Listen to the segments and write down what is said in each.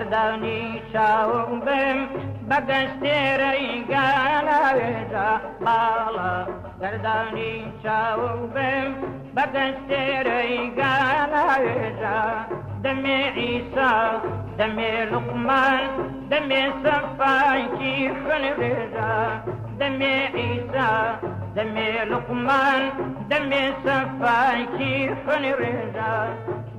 گەردانی چاوم بم بە گەستێرەی گالاوێژا باڵا گەردانی چاوم بم بە گەستێرەی گالاوێژا دەمێ عیسا دەمێ لوقمان دەمێ سەفایکی خوێنڕێژا دەمێ عیسا دەمێ لوقمان دەمێ سەفایکی خوێنڕێژا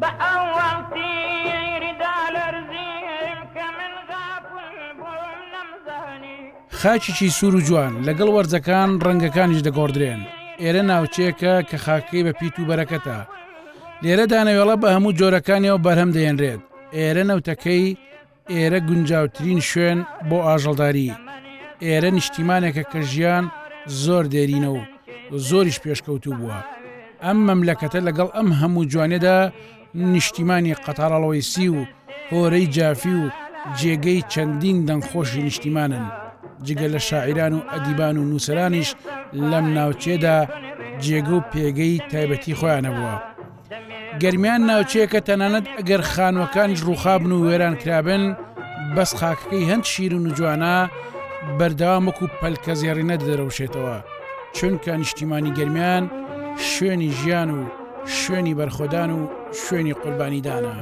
بە ئەوەڵ تیری دالەرزیم کە من غافل بووم نەمزانی. خاکێکی سوور و جوان، لەگەڵ وەرزەکان ڕەنگەکانیش دەگۆڕدرێن. ئێرە ناوچەیەکە کە خاکەکەی بە پیت و بەرەکەتە. لێرە دانەوێڵە بە هەموو جۆرەکانیەوە بەرهەم دەهێنرێت. ئێرە نەوتەکەی ئێرە گونجاوترین شوێن بۆ ئاژەڵداری. ئێرە نیشتیمانێکە کە ژیان زۆر دێرینە و زۆریش پێشکەوتوو بووە. ئەم مەملەکەتە لەگەڵ ئەم هەموو جوانیەدا نیشتیمانی قەتارەڵوەیسی و هۆرەی جافی و جێگەی چەندین دەنگخۆشی نیشتیمانن. جگە لە شاعیران و ئەدیبان و نووسەرانیش لەم ناوچەیەدا جێگە و پێگەی تایبەتی خۆیان هەبووە. گەرمیان ناوچەیەکە تەنانەت ئەگەر خانووەکانیش ڕووخابن و وێران کرابن بەس خاکەکەی هەند شیرین و جوانە بەردەوام وەکو پەلکە زێڕینە دەدرەوشێتەوە چونکە نیشتیمانی گەرمیان شوێنی ژیان و شوێنی بەرخۆدان و شوێنی قوربانیدانە.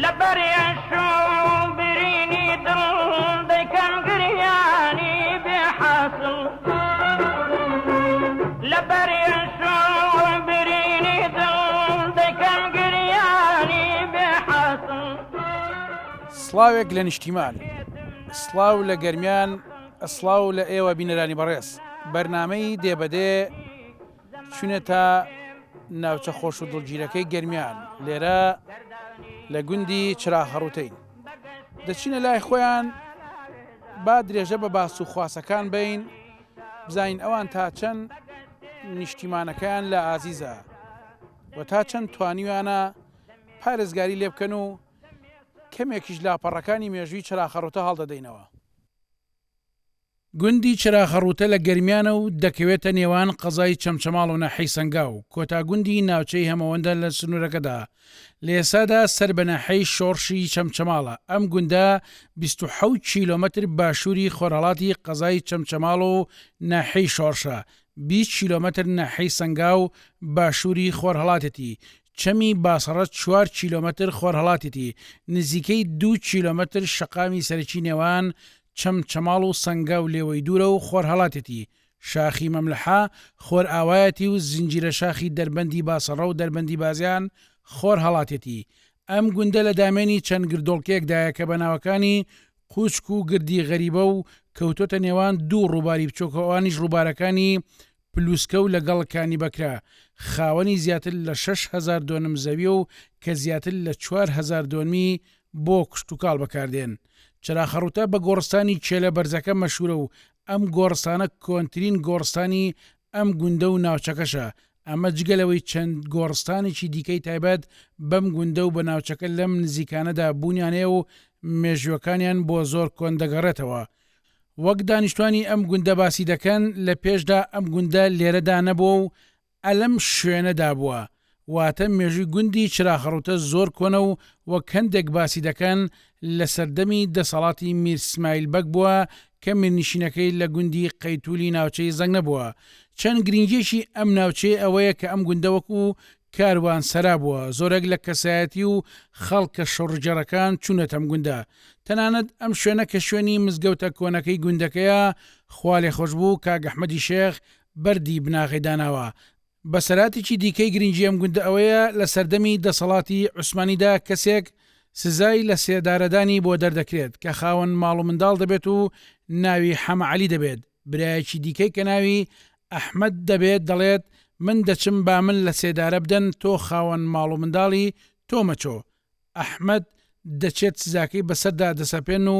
لەبەر ئێش و برینی دڵ دەیکەم گریانی بێ حاسڵ لەبەر ئێش و برینی دڵ دەیکەم گریانی بێ حاسڵ. سڵاوێک لە نیشتیمان، سڵاو لە گەرمیان، سڵاو لە ئێوە بینەرانی بەڕێز. بەرنامەی دێ بە دێ چونێتە ناوچە خۆش و دڵگیرەکەی گەرمیان، لێرە لە گوندی چراخەڕوتەین. دەچینە لای خۆیان با درێژە بە باس و خواسەکان بین بزانین ئەوان تا چەند نیشتیمانەکەیان لە ئازیزە و تا چەند توانیویانە پارێزگاری لێ بکەن و کەمێکیش لاپەڕەکانی مێژووی چراخەڕوتە هەڵدەدەینەوە. گوندی چراخەڕووتە لە گەرمیانە و دەکەوێتە نێوان قەزای چەمچەماڵ و ناحیەی سەنگاو، کۆتا گوندی ناوچەی هەمەوەندە لە سنوورەکەدا، لە ئێستادا سەر بە ناحیەی شۆڕشی چەمچەماڵە، ئەم گوندە 27 کیلۆمەتر باشووری خۆرهەڵاتی قەزای چەمچەماڵ و ناحیەی شۆڕشە، 20 کیلۆمەتر ناحیەی سەنگاو باشووری خۆرهەڵاتێتی، چەمی باسەڕە چوار کیلۆمەتر خۆرهەڵاتێتی، نزیکەی دوو کیلۆمەتر شەقامی سەرەکی نێوان چەمچەماڵ و سەنگاو لێوەی دوورە و خۆرهەڵاتێتی، شاخی مەملەحە خۆرئاوایەتی و زنجیرە شاخی دەربەندی باسەڕە و دەربەندی بازیان خۆرهەڵاتێتی. ئەم گوندە لە دامێنی چەند گردۆڵکەیەکدایە کە بە ناوەکانی قوچک و گردی غەریبە و کەوتۆتە نێوان دوو ڕووباری بچوک ئەوانیش ڕووبارەکانی پلوسکە و لەگەڵ کانی بەکرە خاوەنی زیاتر لە 6000 دۆنم زەویە و کە زیاتر لە 4000 دۆنمی بۆ کشتوکاڵ بەکاردێن. چراخەڕووتە بە گۆڕستانی کێلە بەرزەکە مەشهوورە و ئەم گۆڕستانە کۆنترین گۆڕستانی ئەم گوندە و ناوچەکەشە، ئەمە جگە لەوەی چەند گۆڕستانێکی دیکەی تایبەت بەم گوندە و بە ناوچەکە لەم نزیکانەدا بوونیان هەیە و مێژووەکانیان بۆ زۆر کۆن دەگەڕێتەوە. وەک دانیشتوانی ئەم گوندە باسی دەکەن لە پێشدا ئەم گوندە لێرەدا نەبووە و ئەلەم شوێنەدا بووە، واتە مێژووی گوندی چراخەڕووتە زۆر کۆنە و وەک هەندێک باسی دەکەن لە سەردەمی دەسەڵاتی میر سمایل بەگ بووە کە میرنشینەکەی لە گوندی قەیتولی ناوچەی زەنگنە بووە. چەند گرنگیەکی ئەم ناوچەیە ئەوەیە کە ئەم گوندە وەکو کاروان سەرا بووە، زۆرێک لە کەسایەتی و خەڵکە شۆڕشگێڕەکان چوونەتە ئەم گوندە. تەنانەت ئەم شوێنە کە شوێنی مزگەوتە کۆنەکەی گوندەکەیە، خوالێخۆشبوو کاک ئەحمەدی شێخ بەردی بناغەی داناوە. بەسەرهاتێکی دیکەی گرنگی ئەم گوندە ئەوەیە لە سەردەمی دەسەڵاتی عوسمانیدا کەسێک سزای لە سێدارەدانی بۆ دەردەکرێت کە خاوەن ماڵ و منداڵ دەبێت و ناوی حەمە عەلی دەبێت، برایەکی دیکەی کە ناوی ئەحمەد دەبێت دەڵێت من دەچم با من لە سێدارە بدەن تۆ خاوەن ماڵ و منداڵی تۆ مەچۆ ئەحمەد دەچێت سزاکەی بەسەردا دەسەپێن و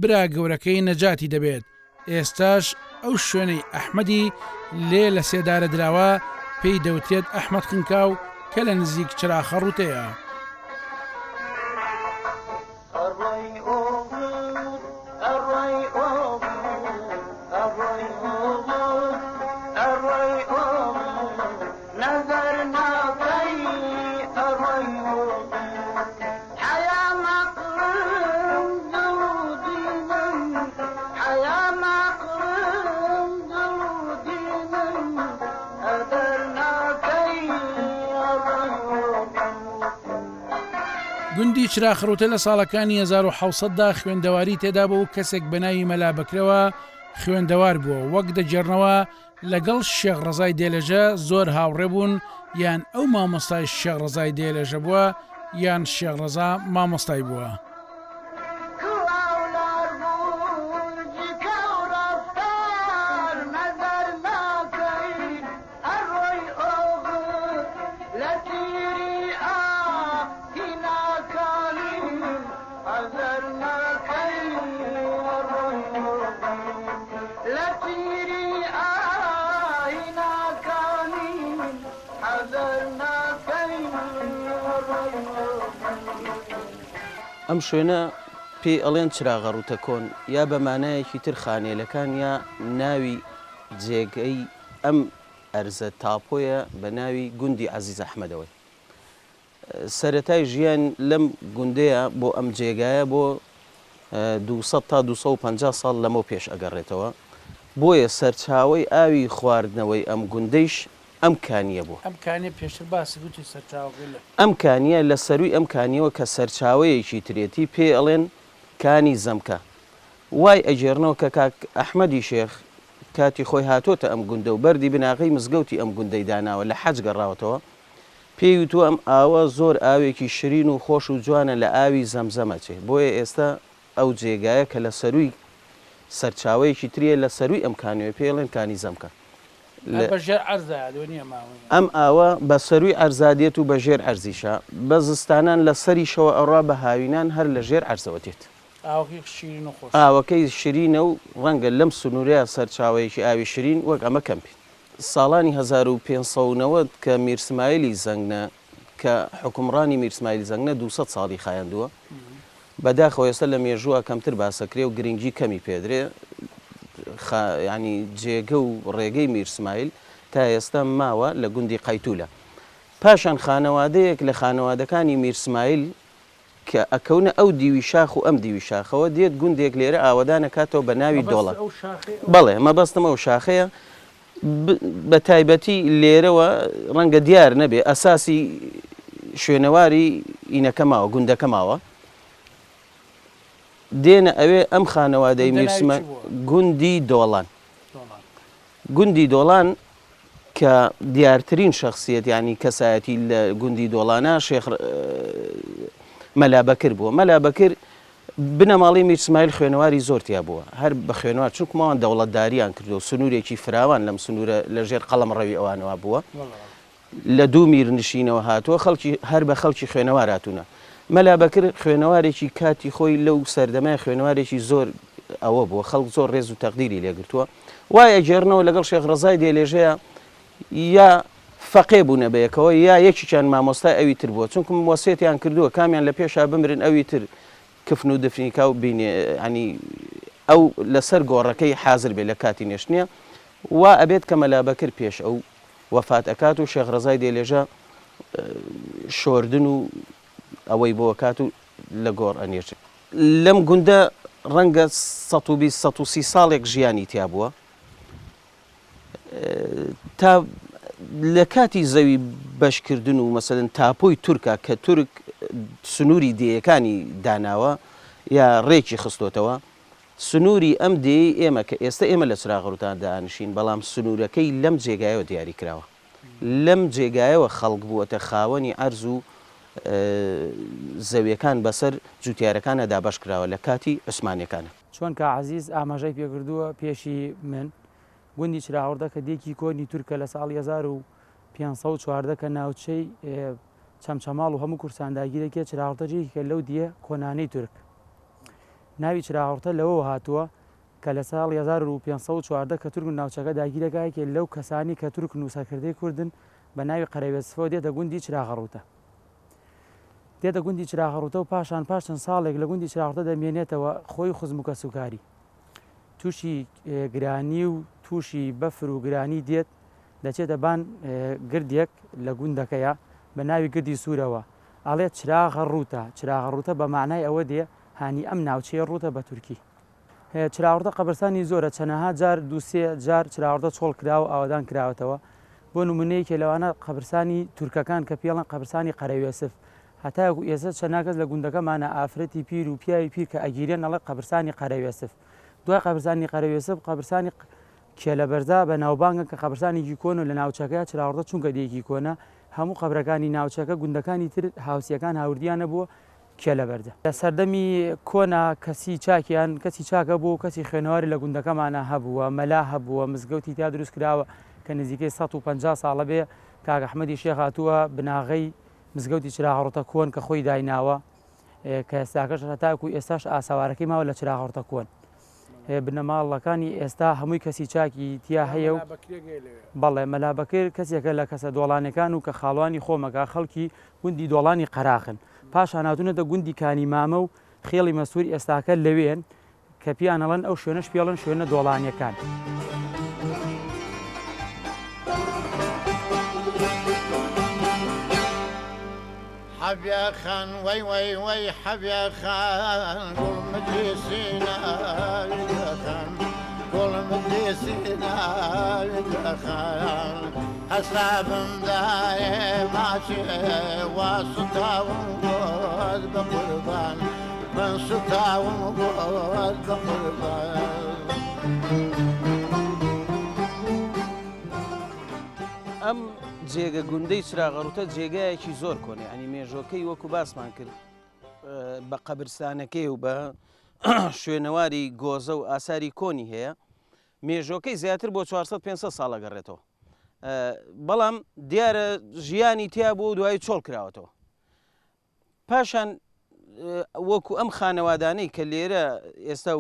برا گەورەکەی نەجاتی دەبێت، ئێستاش ئەو شوێنەی ئەحمەدی لێ لە سێدارە دراوە پێی دەوترێت ئەحمەد خنکاو کە لە نزیک چراخە ڕووتەیە. گوندی چراخڕوتە لە ساڵەکانی 1700 دا خوێندەواری تێدا بوو و کەسێک بە ناوی مەلا بەکرەوە خوێندەوار بووە، وەک دەگێڕنەوە لەگەڵ شێخ ڕەزای دێلەژە زۆر هاوڕێ بوون، یان ئەو مامۆستای شێخ ڕەزای دێلەژە بووە یان شێخ ڕەزا مامۆستای بووە. ئەم شوێنە پێی ئەڵێن چراغەڕووتە کۆن یا بە مانایەکی تر خانێلەکان یا ناوی جێگەی ئەم ئەرزە تاپۆیە بە ناوی گوندی عەزیز ئەحمەدەوەی. سەرەتای ژیان لەم گوندەیە بۆ ئەم جێگایە بۆ 200 تا 250 ساڵ لەمەو پێش ئەگەڕێتەوە، بۆیە سەرچاوەی ئاوی خواردنەوەی ئەم گوندەیش ئەم کانییە بووە. ئەم کانییە پێشتر باست گوتی سەرچاوەکەی لە. ئەم کانییە لە سەرووی ئەم کانییەوە کە سەرچاوەیەکی ترێتی پێی ئەڵێن کانی زەمکە. وای ئەگێڕنەوە کە کاک ئەحمەدی شێخ کاتی خۆی هاتۆتە ئەم گوندە و بەردی بناغەی مزگەوتی ئەم گوندەی داناوە لە حەج گەڕاوەتەوە پێی وتووە ئەم ئاوە زۆر ئاوێکی شرین و خۆش و جوانە لە ئاوی زەمزەم ئەچێ بۆیە ئێستا ئەو جێگایە کە لە سەرووی سەرچاوەیەکی تریە لە سەرووی ئەم کانیۆیە پێی ئەڵێن کانی زەمکە لە بە ژێر عەرزا دێ نییە ماوەی. ئەم ئاوە بە سەرووی عەرزا دێت و بە ژێر عەرزیشە بە زستانان لە سەریشەوە ئەڕوا بە هاوینان هەر لە ژێر عەرزەوە دێت. ئاوەکەی شیرین و خۆشە. ئاوەکەی شرینە و ڕەنگە لەم سنوورەیا سەرچاوەیەکی ئاوی شرین وەک ئەمە کەم بێت. ساڵانی 1590 کە میر سمایلی زەنگنە کە حوکمڕانی میر سمایلی زەنگنە 200 ساڵی خایاندووە، بەداخەوە ئێستا لە مێژووە کەمتر باسەکرێ و گرنگی کەمی پێدرێ، خا یانی جێگە و ڕێگەی میر سمایل تا ئێستا ماوە لە گوندی قەیتوولە. پاشان خانەوادەیەک لە خانەوادەکانی میر سمایل کە ئەکەونە ئەو دیوی شاخ و ئەم دیوی شاخەوە، دێت گوندێک لێرە ئاوەدان ئەکاتەوە بە ناوی مەبەستت دۆڵان. ئەو شاخەی ئەو. بەڵێ مەبەستم ئەو شاخەیە، ب بە تایبەتی لێرەوە ڕەنگە دیار نەبێ ئەساسی شوێنەواری ئینەکە ماوە، گوندەکە ماوە. دێنە ئەوێ ئەم خانەوادەی گوندە میر ناوی سمە چی بووە؟ گوندی دۆڵان. دۆڵان. گوندی دۆڵان کە دیارترین شەخسیەت یانی کەسایەتی لە گوندی دۆڵانە شێخ مەلا بەکر بووە. مەلا بەکر بنەماڵەی میر سمایل خوێنەواری زۆر تیا بووە، هەر بە خوێنەوار چونکم ئەوان دەوڵەتداریان کردووە و سنوورێکی فراوان لەم سنوورە لە ژێر قەڵەمڕەوی ئەوانەوە بووە. لە دوو میرنشینەوە هاتووە، خەڵکی هەر بە خەڵکی خوێنەوار هاتوونە. مەلا بەکر خوێنەوارێکی کاتی خۆی لەو سەردەمەیە خوێنەوارێکی زۆر ئەوە بووە، خەڵک زۆر ڕێز و تەقدیری لێ گرتووە. وای ئەگێڕنەوە لەگەڵ شێخ ڕەزای دێلێژەیە یا فەقێ بوونە بەیەکەوە یا یەکێکیان مامۆستای ئەوی تر بووە، چونکم وەسێتیان کردووە کامیان لە پێشا بمرن ئەوی تر کفن و دفنی کا و بینێ یانی ئەو لەسەر گۆڕەکەی حازر بێ لە کاتی نێشتنیا. وا ئەبێت کە مەلا بەکر پێش ئەو وەفات ئەکات و شێخ ڕەزای دێلێژە شۆردن و ئەوەی بۆ ئەکات و لە گۆڕ ئەنێژێ. لەم گوندە ڕەنگە 120 130 ساڵێک ژیانی تیا بووە تا لە کاتی زەوی بەشکردن و مەسەلەن تاپۆی تورکا کە تورک سنووری دێیەکانی داناوە یا ڕێکی خستۆتەوە سنووری ئەم دێیەی ئێمە کە ئێستە ئێمە لە چراغڕووتان دائەنشین، بەڵام سنوورەکەی لەم جێگایەوە دیاری کراوە. لەم جێگایەوە خەڵک بووەتە خاوەنی عەرز و زەویەکان بەسەر جووتیارەکانا دابەش کراوە لە کاتی عوسمانیەکانا. چۆن کا عەزیز ئاماژەی پێکردووە پێشی من، گوندی چراغڕدە کە دێکی کۆنی تورکە لە ساڵی 1514 کە ناوچەی چەمچەماڵ و هەموو کوردستان داگیرەکێ، چراغڕدە یەکێکە لەو دیە کۆنانەی تورک. ناوی چراغڕتە لەوەوە هاتووە کە لە ساڵی 1514 کە تورک ناوچەکە داگیرەکا یەکێ لەو کەسانی کە تورکن و سەرکردەی کوردن بە ناوی قەرەوێسفەوە دێتە گوندی چراغەڕووتە دێتە گوندی چراغەڕووتە و پاشان پاش چەند ساڵێک لە گوندی چراغڕووتە دەمێنێتەوە خۆی خزم و کەسوکاری تووشی گرانی و تووشی بەفر و گرانی دێت دەچێتە بان گردێک لە گوندەکەیە بە ناوی گردی سوورەوە ئەڵێ چراغە ڕووتە، چراغە ڕووتە بە مەعنای ئەوە دێ هانی ئەم ناوچەیە ڕووتە بە تورکی. چراغڕووتە قەبرستانی زۆرە، چەنەها جار دوو سێ جار چراغڕووتە چۆڵ کراوە و ئاوەدان کراوەتەوە. بۆ نموونە یەکێ لەوانە قەبرسانی تورکەکان کە پێی ئەڵێن قەبرسانی قەرەوێسف. هەتاکو ئێستا چەندان کەس لە گوندەکەمانە ئافرەتی پیر و پیاوی پیر کە ئەگیرێن ئەڵێ قەبرسانی قەرەوێسف دوای قەبرسانی قەرەوێسف قەبرسانی کێلەبەرزا بە ناوبانگە کە قەبرسانێکی کۆنە لە ناوچەکە چراوڕدە چونکە دێیەکی کۆنە هەموو قەبرەکانی ناوچەکە گوندەکانی تر هاوسیەکان هاوردیانە بۆ کێلەبەردە. لە سەردەمی کۆنا کەسی چاکیان کەسی چاک هەبووە و کەسی خوێنەواری لە گوندەکەمانا هەبووە، مەلا هەبووە، مزگەوتی تیا دروست کراوە کە نزیکەی 150 ساڵە بێ کاک ئەحمەدی شێخ هاتووە بناغەی مزگەوتی چراغڕوتە کۆن کە خۆی دایناوە کە ئێستاکەش هەتاکو ئێستاش ئاسەوارەکەی ماوە لە چراغڕوتە کۆن. بنەماڵەکانی ئێستا هەمووی کەسی چاکی تیا هەیە و بەڵێ مەلا بەکر کەسێکە لە کەسە دۆڵانەکان و کە خاڵوانی خۆمەکە خەڵکی گوندی دۆڵانی قەراخن پاشان هاتوونەتە گوندی کانی مامە و خێڵی مەسوور ئێستاکە لەوێن کە پیان ئەڵێن ئەو شوێنەش پێڵن شوێنە دۆڵانیەکان. حەبیە خان وەی وەی وەی حەبیە خان گوڵ مدی سیناوی دەخەن گوڵ مدی سیناوی دەخەن حەسابم دایێ ماچێ وا سوتاوم بۆت بە قوربان من سوتاوم بۆت بە قوربان. ئەم جێگە گوندەی چراغەڕوتە جێگایەکی زۆر کۆنە ینی مێژۆکەی وەکو باسمان کرد بە قەبرستانەکەی و بە شوێنەواری گۆزە و ئاساری کۆنی هەیە مێژۆکەی زیاتر بۆ 400 500 ساڵە گەڕێتەوە بەڵام دیارە ژیانی تیا بوو و دوایی چۆڵ کراوەتەوە پاشان وەکو ئەم خانەوادانەی کە لێرە ئێستا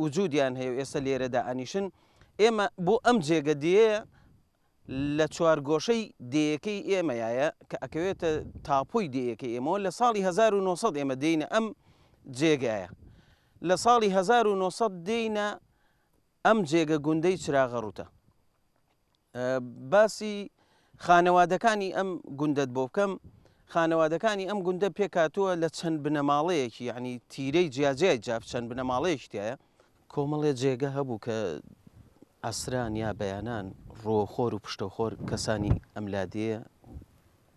وجودیان هەیە و ئێستا لێرەدا ئەنیشن ئێمە بۆ ئەم جێگە دێیە لە چوارگۆشەی دێیەکەی ئێمەیە کە ئەکەوێتە تاپۆی دێیەکەی ئێمەوە لە ساڵی 1900 ئێمە دێینە ئەم جێگایە لە ساڵی 1900 دێینە ئەم جێگە گوندەی چراغەڕوتە باسی خانەوادەکانی ئەم گوندەت بۆ بکەم خانەوادەکانی ئەم گوندە پێکاتووە لە چەند بنەماڵەیەکی یعنی تیرەی جیاجیای جاف چەند بنەماڵەیەکی تایە کۆمەڵێ جێگە هەبوو کە عەسران یا بەیانان ڕۆخۆر و پشتەخۆر کەسانی ئەم لادێیە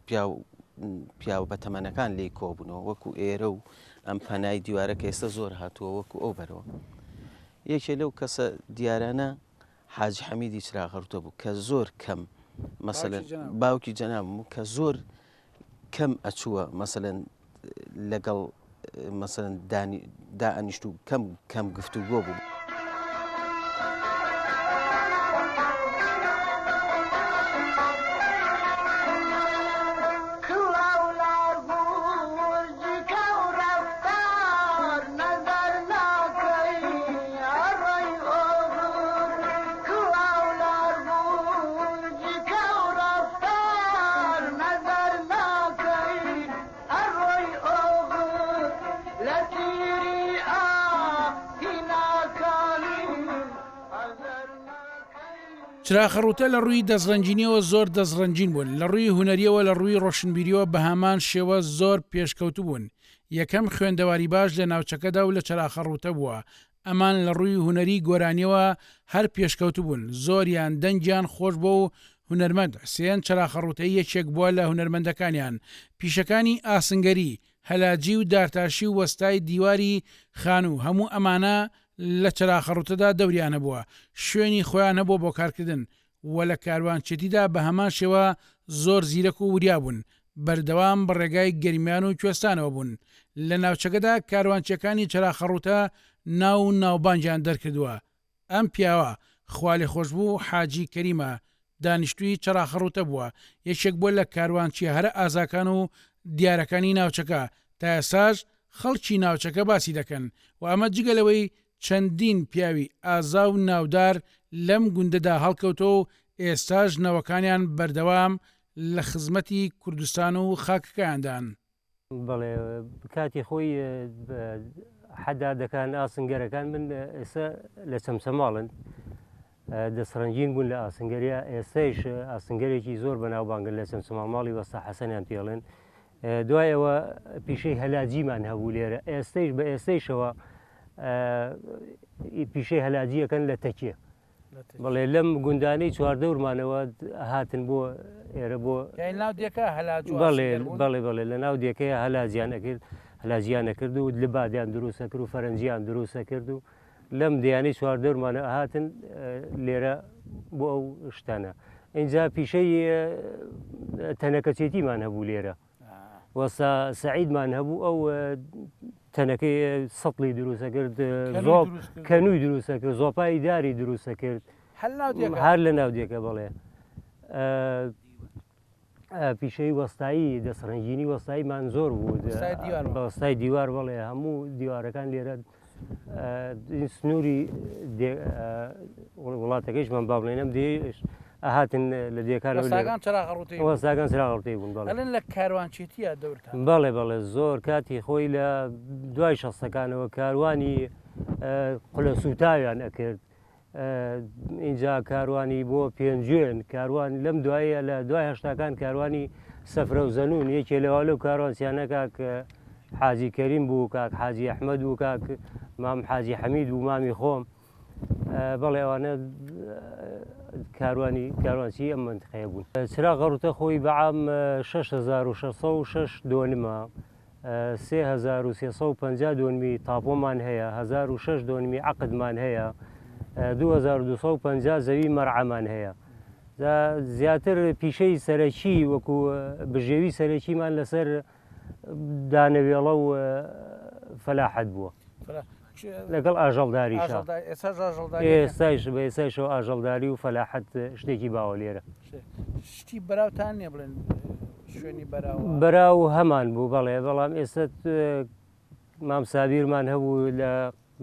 پیاو پیاو بەتەمەنەکان لێی کۆبوونەوە وەکو ئێرە و ئەم پەنای دیوارە کە ئێستا زۆر هاتووە وەکو ئەو بەرەوە یەکێ لەو کەسە دیارانە حاجی حەمیدی چراغەڕوتە بوو کە زۆر کەم مەسەلەن باوکی جەنابم بوو کە زۆر کەم ئەچووە مەسەلەن لەگەڵ مەسەلەن دانی دائەنیشت و کەم کەم گفتوگۆ بوو. چراخەڕووتە لە ڕووی دەستڕەنگینیەوە زۆر دەستڕەنگین بوون، لە ڕووی هونەریەوە لە ڕووی ڕۆشنبیریەوە بەهەمان شێوە زۆر پێشکەوتوو بوون، یەکەم خوێندەواری باش لە ناوچەکەدا و لە چراخەڕووتە بووە، ئەمان لە ڕووی هونەری گۆرانیەوە هەر پێشکەوتوو بوون، زۆریان دەنگیان خۆش بووە و هونەرمەند حسێن چراخەڕووتەیی یەکێک بووە لە هونەرمەندەکانیان، پیشەکانی ئاسنگەری، هەلاجی و دارتاشی و وەستای دیواری خانوو هەموو ئەمانە لە چراخەڕووتەدا دەوریان هەبووە، شوێنی خۆیان هەبووە بۆ کارکردن، وە لە کاروانچێتیدا بە هەمان شێوە زۆر زیرەک و وریا بوون، بەردەوام بە ڕێگای گەرمیان و کوێستانەوە بوون، لە ناوچەکەدا کاروانچیەکانی چراخەڕووتە ناو و ناوبانگیان دەرکردووە، ئەم پیاوە خوالێخۆشبوو حاجی کەریمە دانیشتووی چراخەڕووتە بووە، یەکێک بووە لە کاروانچیە هەرە ئازاکان و دیارەکانی ناوچەکە، تا ئێستاش خەڵکی ناوچەکە باسی دەکەن و ئەمە جگە لەوەی چەندین پیاوی ئازا و ناودار لەم گوندەدا هەڵکەوتووە و ئێستاش نەوەکانیان بەردەوام لە خزمەتی کوردستان و خاکەکەیاندان. بەڵێ کاتی خۆی حەدادەکان ئاسنگەرەکان من ئێستا لە چەمچەماڵن دەستڕەنگین بوون لە ئاسنگەریا ئێستایش ئاسنگەرێکی زۆر بەناوبانگن لە چەمچەماڵ ماڵی وەستا حەسەنیان پێڵێن دوای ئەوە پیشەی هەلاجیمان هەبوو لێرە ئێستەیش بە ئێستەیشەوە پیشەی هەلاجیەکەن لە تەکیە. بەڵێ لەم گوندانەی چواردەورمانەوە هاتن بۆ ئێرە بۆ ناو دێکە هەلاج بەڵێ بەڵێ بەڵێ لە ناو دێکەیە هەلاجیان ئەکرد هەلاجیان ئەکرد و لبادیان دروستە کرد و فەرەنجیان دروستە کرد و لەم دیانەی چواردەورمانە هاتن لێرە بۆ ئەو شتانە اینجا پیشەی تەنەکەچێتیمان هەبوو لێرە وەستا سەعیدمان هەبوو ئەو تەنەکەی سەتڵی دروستە کرد زۆپ کەنووی دروستە کرد زۆپای داری دروستە کرد هەر لە ناو دێکە بەڵێ پیشەی وەستایی دەستڕەنگینی وەستاییمان زۆر بوو بەوەستای دیوار بەڵێ هەموو دیوارەکان لێرە سنووری وڵاتەکەیشمان با بڵێن ئەم دێیش ئەهاتن لە دێکان وەستاکان چراغ ڕووتەی وەستاکان چراغ ڕووتەی بوون بەڵێ ئەلێن لە کاروانچێتیە دەورتان بەڵێ بەڵێ زۆر کاتی خۆی لە دوای شەستەکانەوە کاروانی قولە سووتاویان ئەکرد ئینجا کاروانی بۆ پێنجوێن کاروان لەم دوایە لە دوای هەشتاکان کاروانی سەفرە و زەنون یەکێ لەوا لەو کاروانسیانە کاک حاجی کەریم بوو کاک حاجی ئەحمەد بوو کاک مام حاجی حەمید بوو مامی خۆم بەڵێ ئەوانە کاروانی کاروانچی ئەم منتقەیە بوون چرا غەڕوتە خۆی بەعام 6606 دۆنمە 3350 دۆنمی تاپۆمان هەیە 1006 دۆنمی عقدمان هەیە 2250 زەوی مەرعەمان هەیە زیاتر پیشەی سەرەکی وەکو بژێوی سەرەکیمان لەسەر دانەوێڵە و فەلاحەت بووە لەگەڵ ئاژەڵداریشا ئێستایش بە ئێستایشەوە ئاژەڵداری و فەلاحەت شتێکی باوە لێرە شتی بەراوتان نییە بڵێن شوێنی بەراو بەراو هەمان بوو بەڵێ بەڵام ئێستا مام سابیرمان هەبوو لە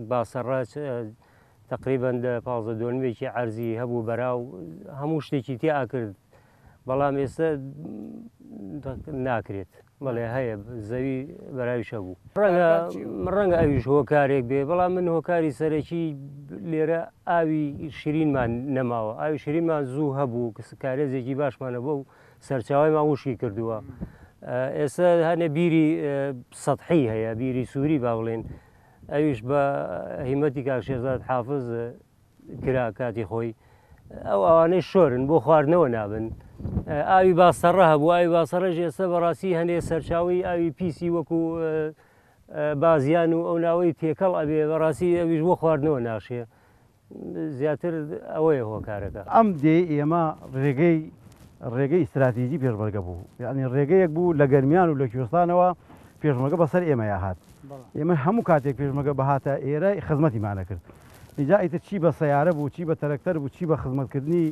باسەڕە تقریبا دە 15 دۆنمێکی عەرزی هەبوو بەراو هەموو شتێکی تیا ئەکرد بەڵام ئێستا ناکرێت بەڵێ هەیە زەوی بەراویش هەبوو ڕەنگە ڕەنگە ئەویش هۆکارێک بێ بەڵام من هۆکاری سەرەکی لێرە ئاوی شیرینمان نەماوە ئاوی شیرینمان زوو هەبوو کارێزێکی باشمانە بۆ و سەرچاوەیمان وشکی کردووە ئێستا هەنێ بیری سەحی هەیە بیری سووری با بڵێن ئەویش بە هیمەتی کاک شێرزاد حافز کرا کاتی خۆی ئەو ئەوانەی شۆرن بۆ خواردنەوە نابن ئاوی باسەڕە هەبوو ئاوی باسەڕەش ئێستا بەڕاستی هەندێ سەرچاوی ئاوی پیسی وەکو بازیان و ئەو ناوەی تێکەڵ ئەبێ بەڕاستی ئەویش بۆ خواردنەوە ناشێ زیاتر ئەوەیە هۆکارەکە. ئەم دێی ئێمە ڕێگەی ڕێگەی ئیستراتیجی پێشمەرگە بوو یانی ڕێگەیەک بوو لە گەرمیان و لە کوێستانەوە پێشمەرگە بەسەر ئێمەیا هات ئێمە هەموو کاتێک پێشمەرگە بهاتە ئێرە خزمەتیمان ئەکرد ئینجا ئیتر چی بە سەیارە بوو چی بە تەرەکتەر بوو چی بە خزمەتکردنی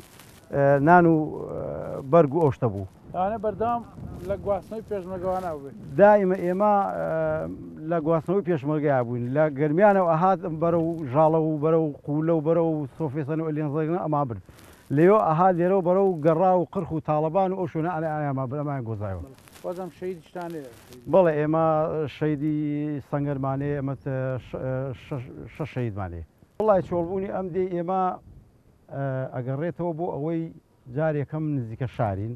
نان و بەرگ و ئەو شتە بوو. ئەوانە بەردەوام لە گواستنەوەی پێشمەرگەوانە بووین. دائیمە ئێمە لە گواستنەوەی پێشمەرگەیا بووین لە گەرمیانەوە ئەهات بەرەو ژاڵە و بەرەو قولە و بەرەو سۆفێسەن و ئەلێنزەگنە ئەمان برد لەوێوە ئەهات لێرەوە بەرەو گەڕا و قرخ و تاڵەبان و ئەو شوێنە ئەیانمان برد ئەمانیان گۆزایەوە. بازم شەهیدیشتان هەیە؟ بەڵێ ئێمە شەهیدی سەنگەرمان هەیە ئێمە شەش شەهیدمان هەیە. وەڵای چۆڵبوونی ئەم دێی ئێمە ئەگەڕێتەوە بۆ ئەوەی جار یەکەم نزیکە شارین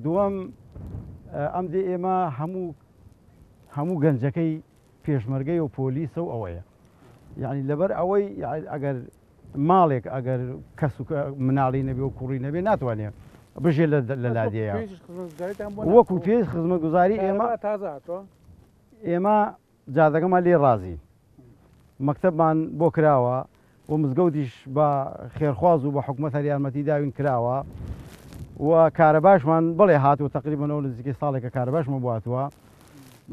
دووەم ئەم دێ ئێمە هەموو هەموو گەنجەکەی پێشمەرگەی و پۆلیسە و ئەوەیە یعنی لەبەر ئەوەی ئەگەر ماڵێک ئەگەر کەس و مناڵی نەبێ و کوڕی نەبێ ناتوانێت بژێ لە لادێیە وەکو پێش خزمەتگوزاری ئێمە ئێمە جادەکەمان لێی ڕازین مەکتەبمان بۆ کراوە و مزگەوتیش بە خێرخواز و بە حکومەت هەر یارمەتی داوین کراوە و کارەباشمان بڵێ هاتووە تقریبەنەوە نزیکەی ساڵێکە کارەباشمان بۆ هاتووە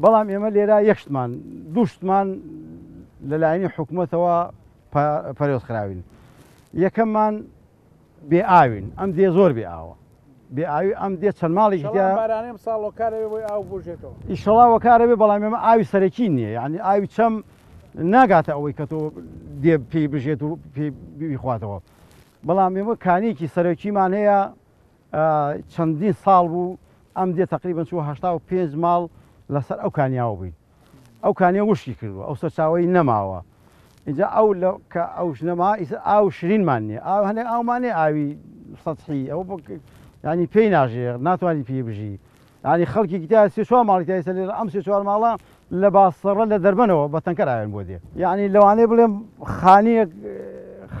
بەڵام ئێمە لێرە یەکشتمان دووشتمان لەلایەنی حکومەتەوە پەرێز خراوین یەکەممان بێ ئاوین ئەم دێ زۆر بێ ئاوە بێ ئاوی ئەم دێ چەند ماڵێکی تیا بارانێ ئەم ساڵ وەکارە بێ بۆی ئاو بوژێتەوە. ئیشەڵا وەکارە بێ بەڵام ئێمە ئاوی سەرەکی نییە یعنی ئاوی چەم ناگاتە ئەوەی کە تۆ دێ پێی بژێت و پێی بیخواتەوە بەڵام ئێمە کانیەکی سەرەکیمان هەیە چەندین ساڵ بوو ئەم دێ تقریبا چوە 85 ماڵ لەسەر ئەو کانیاوە بووین ئەو کانیە وشکی کردووە ئەو سەرچاوەی نەماوە ئینجا ئەو لە کە ئەوش نەما ئیسە ئاو شرینمان نییە ئاو هەندێک ئاومان نییە ئاوی سەتحی ئەو ینی پێی ناژێ ناتوانانی پێی بژی ینی خەڵکێکی تا سێ چوار ماڵی تا ئێستا لێرە ئەم سێ چوار ماڵە لە باسەڕە لە دەربەنەوە بە تەنکەر ئاویان بۆ دێ یعنی لەوانەیە بڵێم خانیەک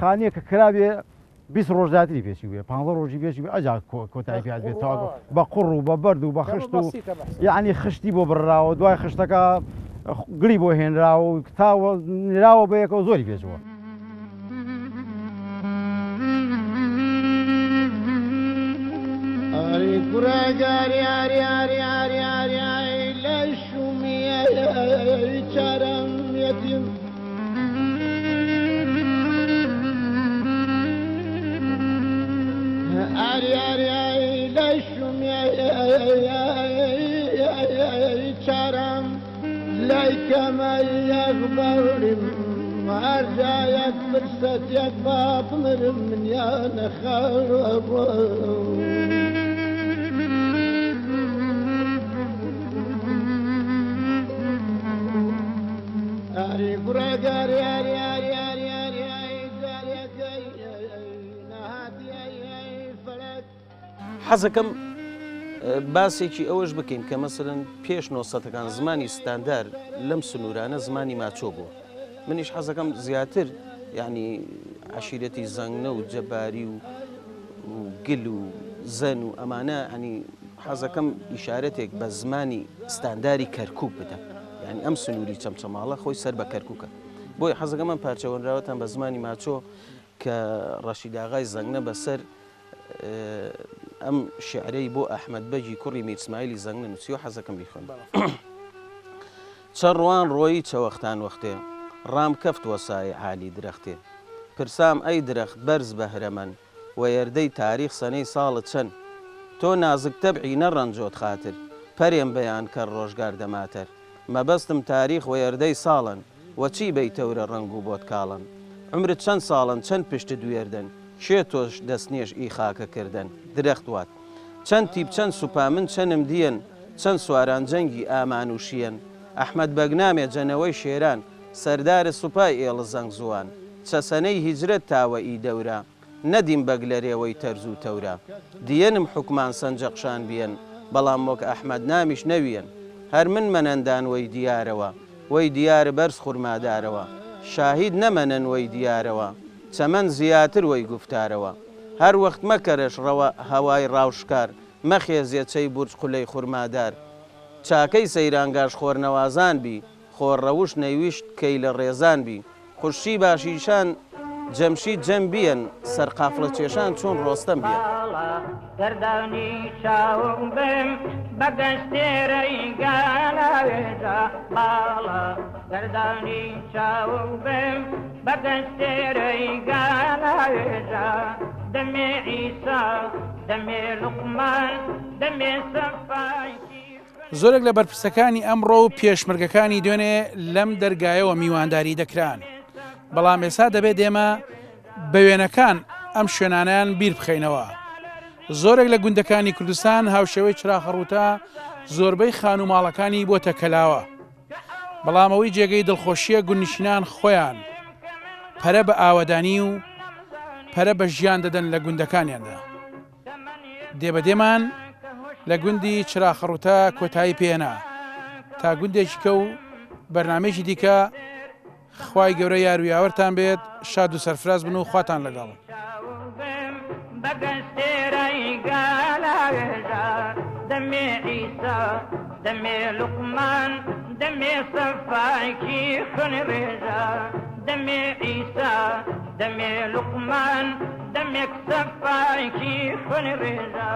خانیە کە کرابێ 20 ڕۆژ زیاتری پێچی بێ 15 ڕۆژی پێچی بێ ئەجا کۆتایی پێ بێت تەواو بە قوڕ و بە بەرد و بە خشت و یعنی خشتی بۆ بڕراوە دوای خشتەکە گڵی بۆ هێنراوە و تاوە نراوە بە یەکەوە زۆری پێچووە. ئاری کوڕە گاری ئاری ئاری ئاری ئاری ئای لە شومیە چارەم یەتیم ئاری ئاری ئای لە شومیە چارەم لای کەمە یەخبەرم هەر جایەک فرسەتێک با بمرم منیان خەڕ ئاری کوڕە گاری ئاری ئاری ئاری ئاری ئای جارێکەی نەهاتی ئەی ئەی فەلەک. حەزەکەم باسێکی ئەوەش بکەین کە مەسەلەن پێش نۆسەتەکان زمانی ستاندار لەم سنوورانە زمانی ماچۆ بووە. منیش حەزەکەم زیاتر یعنی عەشیرەتی زەنگنە و جەباری و گل و زەن و ئەمانە ینی حەزەکەم ئیشارەتێک بە زمانی ستانداری کەرکوک بدەم. یعنی ئەم سنووری چەمچەماڵە خۆی سەر بە کەرکوکە. بۆیە حەزەکەم ئەم پارچە هۆنراوەتان بە زمانی ماچۆ کە ڕەشیداغای زەنگنە بەسەر ئەم شیعرەی بۆ ئەحمەد بەگی کوڕی میر سمایلی زەنگنە نووسیوە حەزەکەم بیخوێنم. چە ڕوان ڕۆیی چە وەختان وەختێ ڕام کەفت وە سایەی عالی درەختێ پرسام ئەی درەخت بەرز بەهرەمەن وە یەردەی تاریخ سەنەی ساڵت چەن تۆ نازک تەبعی نە ڕەنجۆت خاتر پەرێم بەیان کەر ڕۆژگار دەماتەر مەبەستم تاریخ وە یەردەی ساڵەن وە چی بەی تەورە ڕەنگ و بۆت کاڵەن عومرت چەن ساڵەن چەن پشتت وێردەن کێ تۆش دەسنێژ ئی خاکە کردەن درەخت وات چەن تیپ چەن سوپا من چەنم دیەن چەن سواران جەنگی ئامان و شیەن ئەحمەد بەگ نامێ جەنەوەی شێران سەردار سوپای ئێڵ زەنگ زووان چە سەنەی هیجرەت تا وە ئی دەورە نەدیم بەگ لەرێ وەی تەرز و تەورە دیەنم حوکمان سەنجەقشان بیەن بەڵام وەک ئەحمەد نامیش نەویەن هەر من مەنەندان وەی دیارەوە وەی دیار بەرز خورمادارەوە شاهید نەمەنەن وەی دیارەوە چەمەن زیاتر وەی گوفتارەوە هەر وەخت مەکەرەش ڕەوە هەوای ڕاو شکار مەخێزێ چەی بورج قولەی خورمادار چاکەی سەیرانگاش خۆرنەوازان بی خۆر ڕەوشت نەیوشت کەی لە ڕێزان بی خوشی باشیشان جەمشید جەم بیەن سەر قافڵە کێشان چون ڕۆستەم بیەن. باڵا گەردانی چاوم بم بە گەشتێرەی گەلاوێژا باڵا گەردانی چاوم بم بە گەشتێرەی گەلاوێژا دەمێ عیسا دەمێ لوقمان دەمێ سەفای زۆرێک لە بەرپرسەکانی ئەمڕۆ و پێشمەرگەکانی دوێنێ لەم دەرگایەوە میوانداری دەکران، بەڵام ئێستا دەبێت ئێمە بە وێنەکان ئەم شوێنانەیان بیر بخەینەوە. زۆرێک لە گوندەکانی کوردستان هاوشێوەی چراخەڕووتە زۆربەی خانوو ماڵەکانی بۆتە کەلاوە. بەڵام ئەوەی جێگەی دڵخۆشییە گوندنشینان خۆیان پەرە بە ئاوەدانی و پەرە بە ژیان دەدەن لە گوندەکانیاندا. دێبەدێمان لە گوندی چراخەڕووتە کۆتایی پێهێنا تا گوندێکی کە و بەرنامەیەکی دیکە خوای گەورە یار و یاوەرتان بێت شاد و سەرفراز بن و خواتان لەگەڵ. دەمێ لوقمان دەمێک سەفایکی خوێن ڕێژا.